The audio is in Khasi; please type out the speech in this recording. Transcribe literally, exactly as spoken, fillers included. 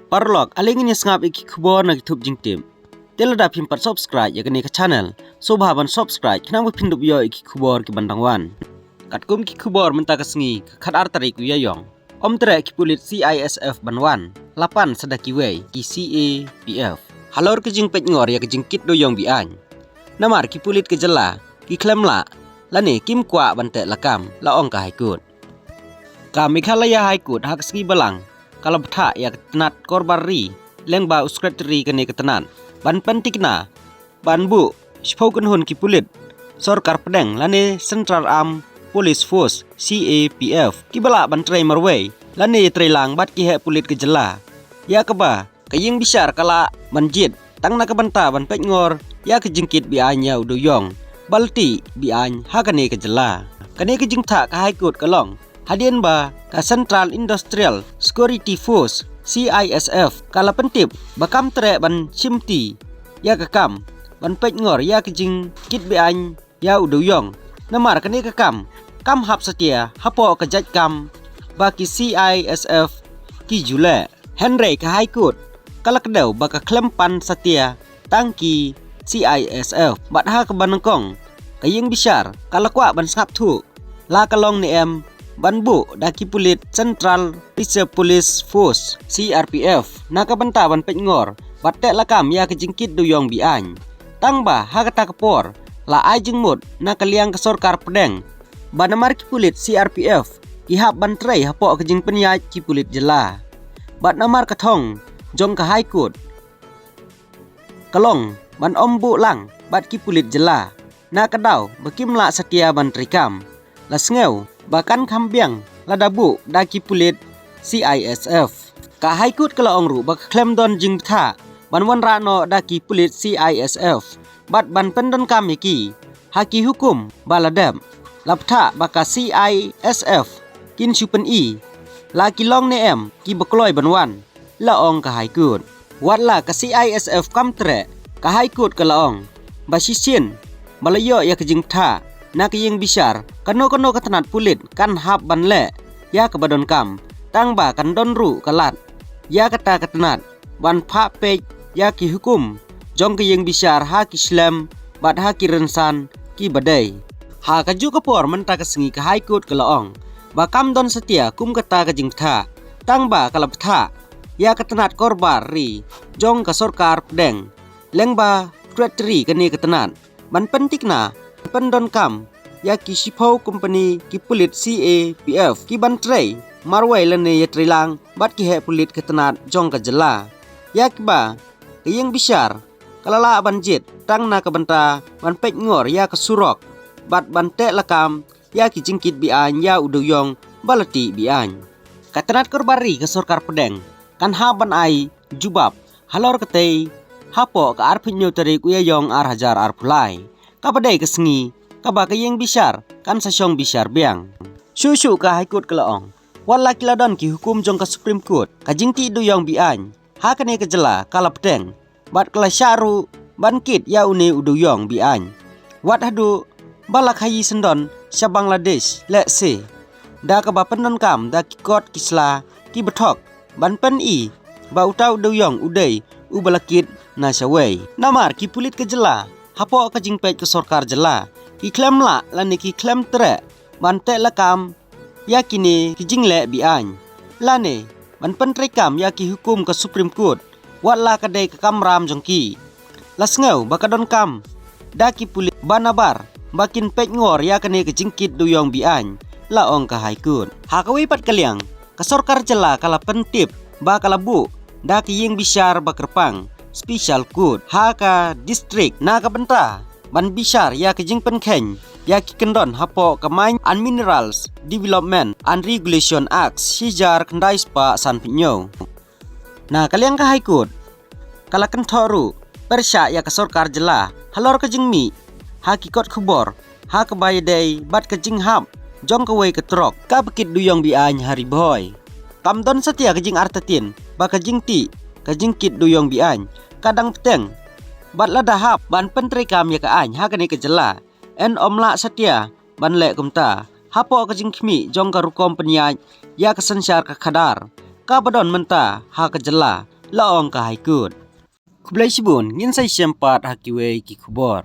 Paralok, ale ngin ïa sngap ïa ki khubor na ki thup jingtip. Te lada phim pat subscribe ïa kane ka channel, sngewbha ban subscribe khnang ba phin dup ïoh ïa ki khubor ki ban dang wan. Katkum ki khubor mynta ka sngi, ka khatar tarik u Ïaïong, ym treh ki pulit C I S F ban wan, la pan sa da kiwei ki C A P F halor ka jingpeitngor ïa ka jingkit dewïong be-aiñ. Namar ki pulit ka jylla ki khlem lah lane kim kwah ban teh lakam, la ong ka High Court. Ka Meghalaya High Court ha ka sngi Balang ka la bthah ïa ka tnat Korbar Ri lyngba u Secretary kane ka tnat ban pynthikna ban buh shiphew kynhun ki pulit sorkar pdeng lane Central Armed Police Force, C A P F, kiba lah ban trei marwei lane ïatreilang bad ki heh pulit ka jylla, ïa kaba ka ïing bishar ka lah ban jied tang na ka bynta ban peitngor ïa ka jingkit be-aiñ ïa u dewïong ba la tih be-aiñ ha kane ka jylla. Kane ka jingthah ka High Court ka long hadien ba ka Central Industrial Security Force, C I S F, ka la pyntip ba kam treh ban shimti ïa ka kam ban peitngor ïa ka jingkit be-aiñ ïa u dewïong. Namar kane ka kam kam hap satia hapoh ka jait kam ba ki C I S F ki ju leh. Hynrei ka High Court ka la kdew ba ka khlem pan satia tang ki C I S F bad ha kaba nyngkong ka ïing bishar ka la kwah ban sngap thuh la ka long ne em ban buh da ki pulit Central Reserve Police Force, C R P F, na ka bynta ban peitngor bad teh lakam ïa ka jingkit dewïong be-aiñ. Tang ba ha kata ka por la ai jingmut na ka liang ka sorkar pdeng ba namar ki pulit C R P F ki hap ban trei hapoh ka jingpynïaid ki pulit jylla. Bad namar ka thong jong ka High Court ka long ban ym buh lang bad ki pulit jylla na ka daw ba kim lah satia ban treikam, la sngew ba kan kham biang lada buh da ki pulit C I S F. Ka High Court ka la ong ruh ba ka khlem don jingbthah ban wanrah noh da ki pulit C I S F bad ban pyndonkam ïa ki ha ki hukum ba la dep. La bthah ba ka C I S F kin shu pyni la ki long ne em kiba kloi ban wan, la ong ka High Court. Wat la ka C I S F kam treh, ka High Court ka la ong ba shisien ba la ïoh ïa ka jingbthah na ka ïing bishar, kano kano ka tnat pulit kan hap ban leh ïa kaba donkam, tang ba kan don ruh ka lad ïa kata ka tnat ban phah peit ïa ki hukum jong ka ïing bishar ha ki shlem bad ha ki rynsan kiba dei. Ha kajuh ka por mynta ka sngi ka High Court ka la ong ba kam don satia kum kata ka jingbthah, tang ba ka la bthah ïa ka tnat Korbar Ri jong ka sorkar pdeng lyngba Secretary kane ka tnat ban pynthikna ban pyndonkam ïa ki shiphew kompani ki pulit C A P F ki ban trei marwei lane ïatreilang bad ki heh pulit ka tnat jong ka jylla, ïa kiba ka ïing bishar ka la lah ban jied tang na ka bynta ban peitngor ïa ka surok bad ban teh lakam ïa ki jingkit be-aiñ ïa u dewïong ba la tih be-aiñ. Ka tnat Korbar Ri ka sorkar pdeng kan hap ban ai jubab halor katei hapoh ka arphew hynñiew tarik u Ïaïong ar hajar arphew lai, kaba dei ka sngi kaba ka ïing bishar kan sa shong bishar biang. Shuh shuh ka High Court ka la ong, wat la ki la don ki hukum jong ka Supreme Court, ka jingtih dewïong be-aiñ ha kane ka jylla ka la bteng bad ka la shah ruh ban kit ïa une u dewïong be-aiñ, wat haduh ba la khaïi syndon sha Bangladesh lehse da kaba pyndonkam da ki kot ki sla kiba thok ban pyni ba uta u dewïong u dei uba la kit na shawei. Namar ki pulit ka jylla hapoh ka jingpeit ka sorkar jylla ki khlem lah lane ki khlem treh ban teh lakam ïa kine ki jingleh be-aiñ lane ban pyntreikam ïa ki hukum ka Supreme Court, wat la ka dei ka kamram jong ki. La sngew ba ka donkam da ki pulit ba nabar ba kin peitngor ïa kane ka jingkit dewïong be-aiñ, la ong ka High Court. Ha kawei pat ka liang, ka sorkar jylla ka la pyntip ba ka la buh da ka ïing bishar ba kyrpang, special court, ha ka district na ka bynta ban bishar ïa ka jingpynkheiñ ïa ki kyndon hapoh ka Mines and Minerals Development and Regulation Act shi hajar khyndai spah sanphew hynñiew. Na ka liang ka High Court ka la kynthoh ruh pyrshah ïa ka sorkar jylla halor ka jingmih ha ki kot khubor ha kaba ïadei bad ka jinghap jong kawei ka trok kaba kit dewïong be-aiñ ha Ri Bhoi. Kam don satia ka jingartatien ba ka jingtih ka jingkit dewïong be-aiñ ka dang bteng bad lada hap ban pyntreikam ïa ka aiñ ha kane ka jylla, yn ym lah satia ban leh kumta hapoh ka jingkhmih jong ka rukom pynïaid ïa ka synshar ka khadar kaba don mynta ha ka jylla la ong ka High Court. Khublei shibun, ngin sa ïashem pat ha kiwei ki khubor.